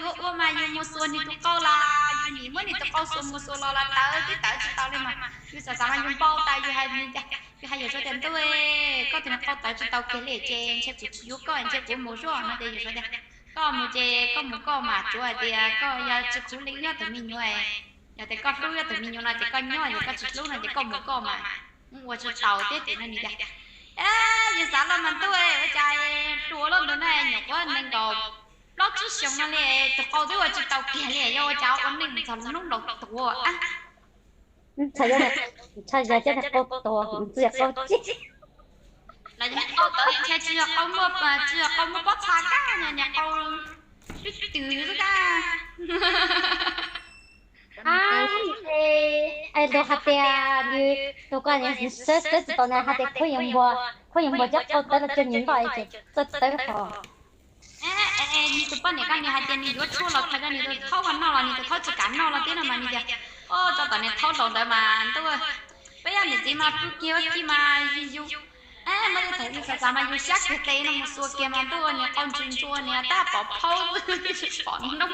Yuav ua mas yus mus xuas nws tus qau los, yus nim muab nws tus qau xuas mus xuas los los tawv twb tawv tsis tau li mas. Yus xav xav mas yus npau taws, yus hais, yus hais Yawm Saub tias, Ntuj, koj tus niag qau tawv tsis tau kiag li ces ntshe kuv tsis yuav koj, ntshe kuv mus zoj no ces Yawm Saub tias, Koj mus ces koj mus koj mas, tsuav hais tias koj yog tsis khuv leej nyob tus me nyuam, yog tias koj hlub nyob tus me nyuam no ces koj nyob, yog koj tsis hlub no ces koj mus koj mas, ua tsis taus thiab ces no nws tias, Yus xav los mas Ntuj, ua cas hluas los ntawd na, nyuam qhuav nees nkaum plaub tsib xyoos no li, tus qau twb ua tsis tau kiag li, yog ua cas ua neej txog hnub laus tuag. Txhais yog cov niag qau tuag, txhais yog qau ci. Los yog niag qau tawv ntshai tsis yog qau muaj, tsis yog qau muaj pob txha kab, niag qau twb twb xwb kab. Es luag hais tias, tus koj sawv sawv tsis tau na hais tias khaub ncaws npua, khaub ncaws npua cov qau tawv los cog nyias npoj ces txawj tawv hos. Nws tus poj niam ko nws hais tias nws yuav tshuaj los khaws rau nws tus thaub noj los nws tus thaub tsis kam noj los thiab no mas nws tias, Au, tso tom niag thaub laus ntawd mas ntuj, peb yog niam txiv mas pw kiag ua tij mas yus, muaj tej thaum yus xav xav mas yus siab kiag tes no mus xuas kiag mas ntuj, niag qau ntsis ntsua niag tab pom phaub tsis pom noob.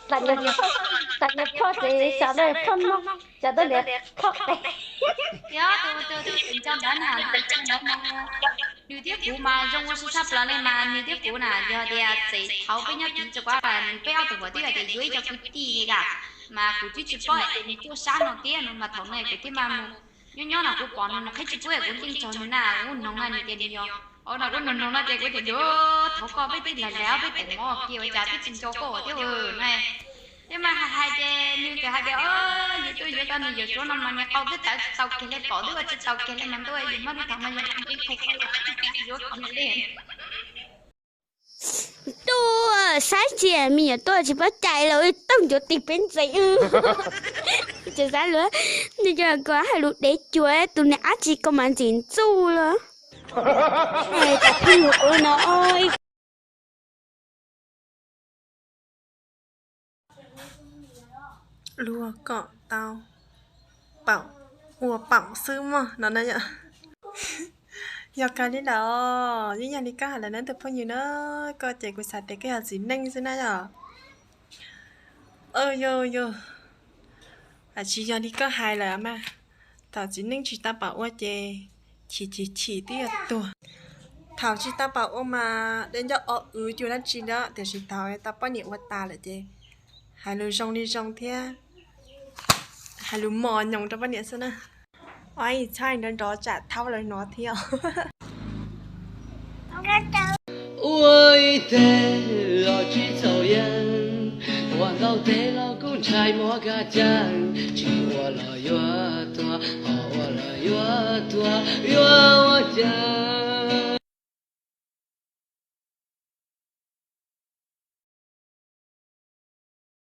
Tam niag phoj ces xyov lawv phoj noob, xyov lawv phoj tes. Yog tus, tus, tus nco ntawd na, tus nco ntawd na, nws thiab kuv mas zoo ua si tshaj plaws li mas nws thiab kuv na yog tias txij thaum peb nyob tim tsev kuv, peb ob tug hluas twb yog tias yuav ib co kwv tij li lawm, mas kuv twb tsis paub hais tias nws tuaj sab no thiab no mas thaum no kuv thiaj mam mus nyob nyob no kuv pom nws mus qhib tsis pub kuv yeej tsaug nws na, ua noog na nws tias nws yog, ua noog ua noog no ces kuv tias, Ntuj, thov koj peb twb lag lag peb teem mov kiag ua cas peb tsis nco koj thiab na. Thiab mas hais hais ces nws txawm hais tias, Yus tuaj yuav tau nws yawm suav no mas niag qau twb tawv tsis tau kiag li, pom twb ua tsis tau kiag li mas ntuj, yus muab nws thaum no yus yeej qhia yuav kiag li. Tuaj saib tsis me nyuam tuaj tsis paub cai los wb taug ncuav tig peb ntxeev. Ces xav luag, nws cov ko hais lus dev cuag tus niag ab tsi ko mas ntxim ntxuj los. Hais tas pheej lus ua no. Luag kom tau paum, ua paum xwb mog no na yom. Yog kawg li lawm, yeej yog li koj hais lawm na tus phooj ywg na, koj ces kuv xav tias koj yog txiv neej xwb na yom. Yog, yog, tsis yog li koj hais lawm mas, thaum txiv neej tsis tau paum ua ces chim chim chim twb yuav tuag. Thaum tsis tau paum ua mas dej ncauj o wv cuag dab tsi ntawd, tiam sis thaum tau poj niam ua tas lawm ces hais lus zoo li zoo thiab hais lus mos nyoos rau poj niam xwb na. Ua ib txhais nrov nrov tsam thaub lawv hnov thiab. Ua ib teg los tsis txhaum yeej, ua ntau teg los kuj ntshai muab kag cag, tsis ua los yuav tuag, ho ua los yuav tuag, yuav ua cas?